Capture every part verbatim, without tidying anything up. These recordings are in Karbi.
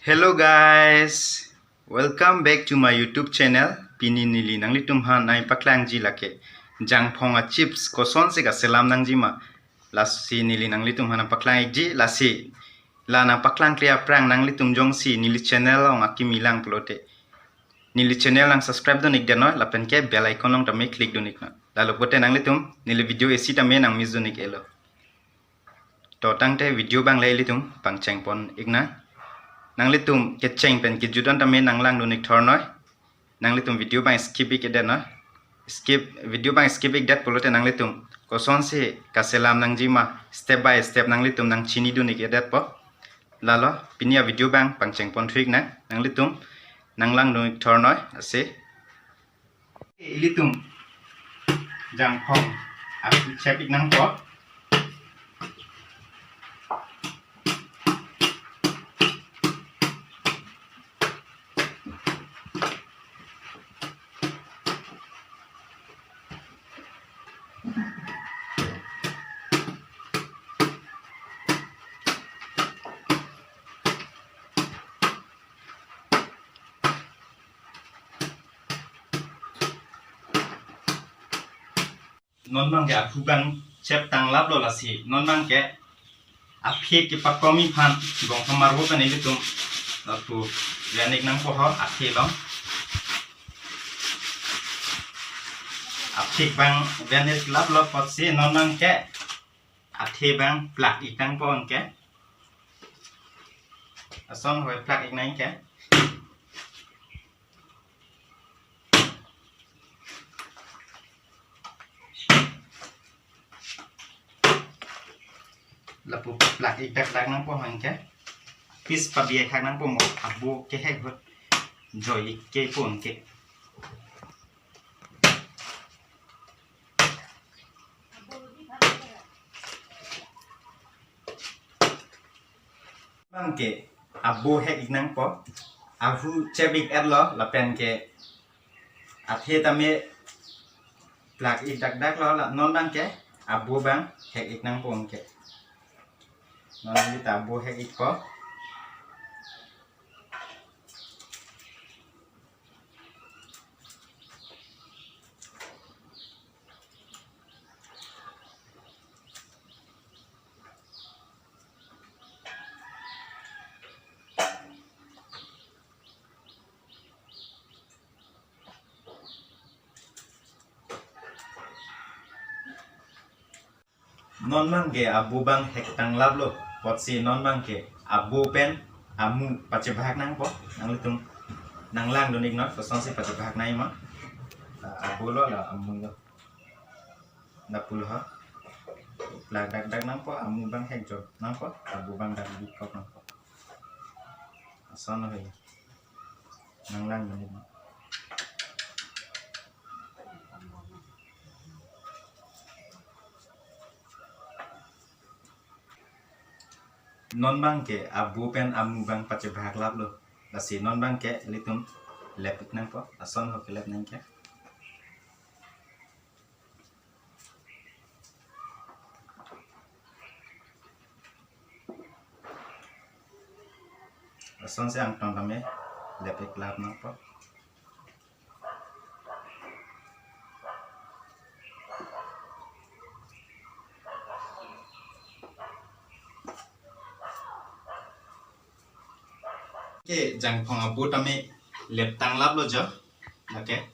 Hello guys, welcome back to my YouTube channel. Pini neli nanglitum aphan nangpaklangji lake jangphong a chips kosonsi kaselam nangjima, lasi neli nanglitum aphan nangpaklang-ikji. Lasi la nangpaklangkle aphrang nanglitum jongsi neli channel along akimi lang pulote neli channel nang subscribe dun-ik detnoi, lapen ke bell icon along tame click dun-iknoi. Lalo pulote nanglitum neli video isi tame nang miss dun-ik-etlo. To tangte video abang le ilitum pangchengpon-iknang. Nanglitum kecheng pen kejut an tame nang lang dun-ik thornoi. Nanglitum video abang skip-ik-et detnoi. Skip, video abang skip-ik det pulote nanglitum kosonsi kaselam nangjima step by step nanglitum nang chini dun-ik-et detpo. Lalo pini a video abang pangchengpon thu-iknang. Nanglitum nang lang dun-ik thornoi, lasi ilitum jangphong akhu chep-ik nangpo. Non abang ke akhu abang chep tanglaplo, lasi non abang ke aphi kepakomi aphan bong hamar bo kan ilitum lapu ven-ik nangpo ho aphi along. Aphi abang ven-ik laplo apotsi non abang ke athe abang plak-ik nangpo anke. Ason hoi plak-ik nangke. Lapu plak-ik dakdak nangpo anke. Pis pabi khak nangpo mo abo kehek ahut joi-ik ke po anke. Abang ke abo hek-ik nangpo, akhu chep-ik-etlo lapen ke athe tame plak-ik dakdaklo, la non abang ke abo abang hek-ik nangpo anke. Non kita abo hek-ikpo. Non abang ke abo abang hek tanglaplo, apotsi non abang ke abo pen amu pachebahak nangpo. Nanglitum nang lang dun-iknoi kosonsi pachebahak nangji ma. La abo lo, la amu lo. Lapu lo ha. Plak dakdak nangpo, amu abang hek jok nangpo, abo abang dak bikok nangpo. Ason hoi. Nang lang dun-iknoi. Non abang ke abo pen amu abang pachebahak laplo. Lasi non abang ke ilitum lep-ik nangpo, ason ho kelep nangke. Asonsi angtong tame lep-ik lap nangpo. Ke jangphong abo tame lep tanglaplo jo. Okay.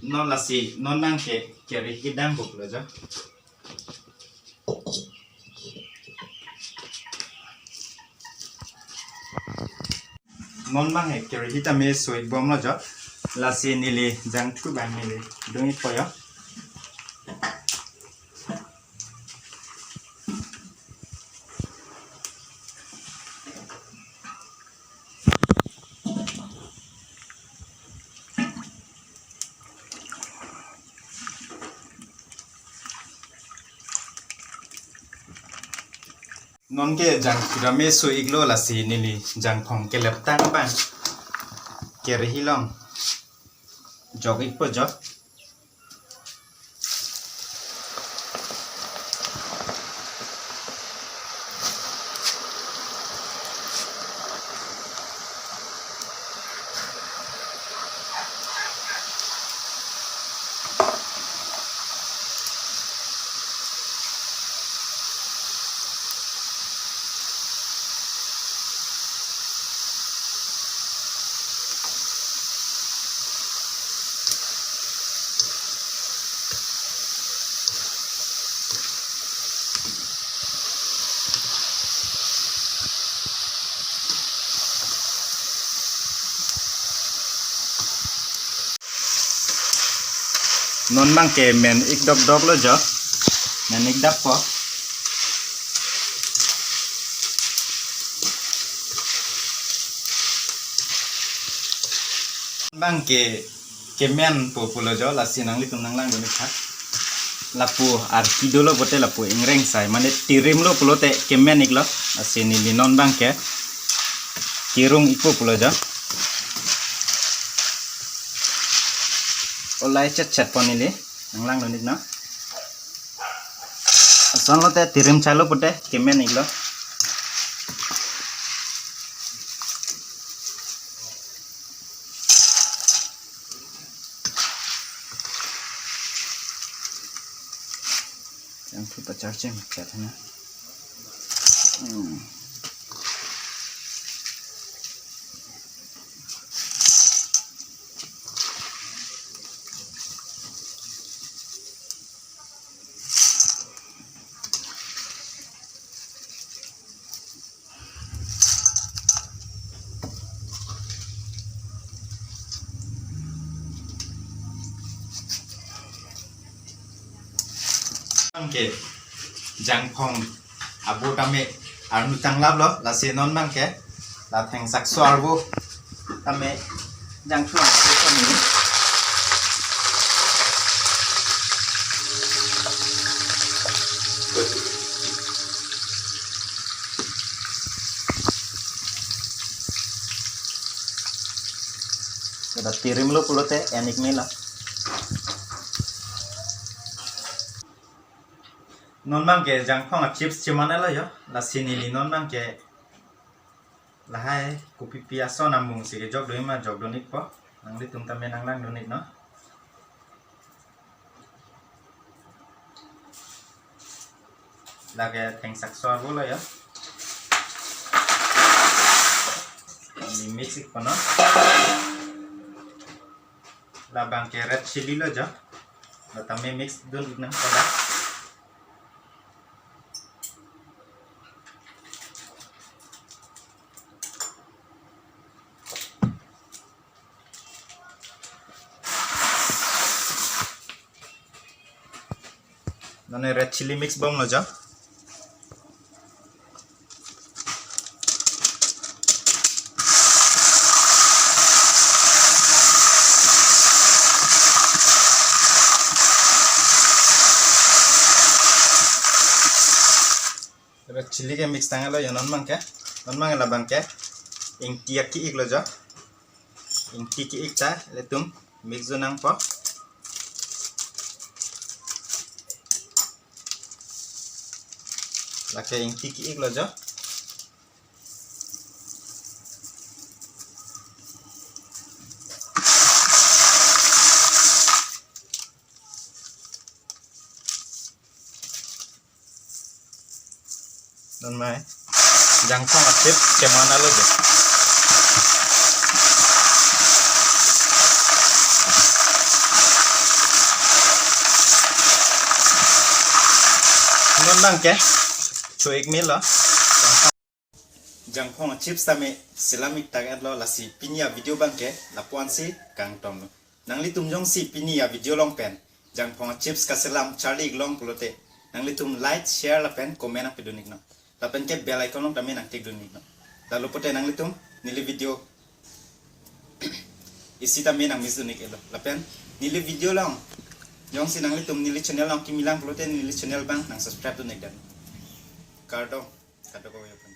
Non lasi non abang ke keri hidang buklo jo. Non abang ke keri hi tame so-ik bomlo jo. Lasi neli jangthu abang neli dung-ikpo jo. Non ke jangthu tame so-iklo, lasi neli jangphong kelep tang abang keri hi along jok-ikpo jo. Non abangke men ik dokdok lo jo. Men ik dakpo. Abangke kemenpo pulo jo, lasi nanglitum nanglangdun ik tha. Lapu arki dolo pulote lapu ingreng sai, mane tirim lo pulote kemen iklo. Lasi neli non abangke kirung ikpo pulo jo. Olai chet chet po neli. Nanglangdun ik non. Ason lote tirim chalo pulote kemen iklo. Jangthu pacharchim chet hana. Hmm. Abangke jangphong abo tame arnu tanglap lo, lasi non abangke la thengsakso arvo tame jangphong abo tame. Kada tirim lo pulote en ik mela. Non abangke jangphong achips chimane lo jo. Lasi neli non abangke lahai kopipi ason amung si kejok do ma jokdun ikpo. Nanglitum tame nanglangdun ik non. Lake thengsakso arvo lo jo. Neli mix ikpo non. Labangke red chili lo jo. La tame mix dun ik nang pada. Nane red chili mix bom lo jo. Red chili ke mix tanglo jo non abangke. Non abang labangke ingti aki ik lo jo. Ingti ki ik ta, ilitum mix dun nangpo. Lake ingti ki ik lo jo. Non mai. Jangphong achips chimane lo jo. Non abangke cho ik melo. Jangphong achips tame selam ik tag-et lo, lasi pini avideo abangke lapu-an si kangton lo. Nanglitum jongsi pini avideo along pen jangphong achips kaselam charli ik long pulote, nanglitum like, share lapen comment nangpidun ik non. Lapen ke bell icon along tame nangtik dun ik non. Lalu pulote nanglitum neli video isi tame nangmiss dun ik-et lo. Lapen neli video along jongsi nanglitum neli channel along kimi lang pulote neli channel abang nangsubscribe dun ik det. Kardom, kadokave.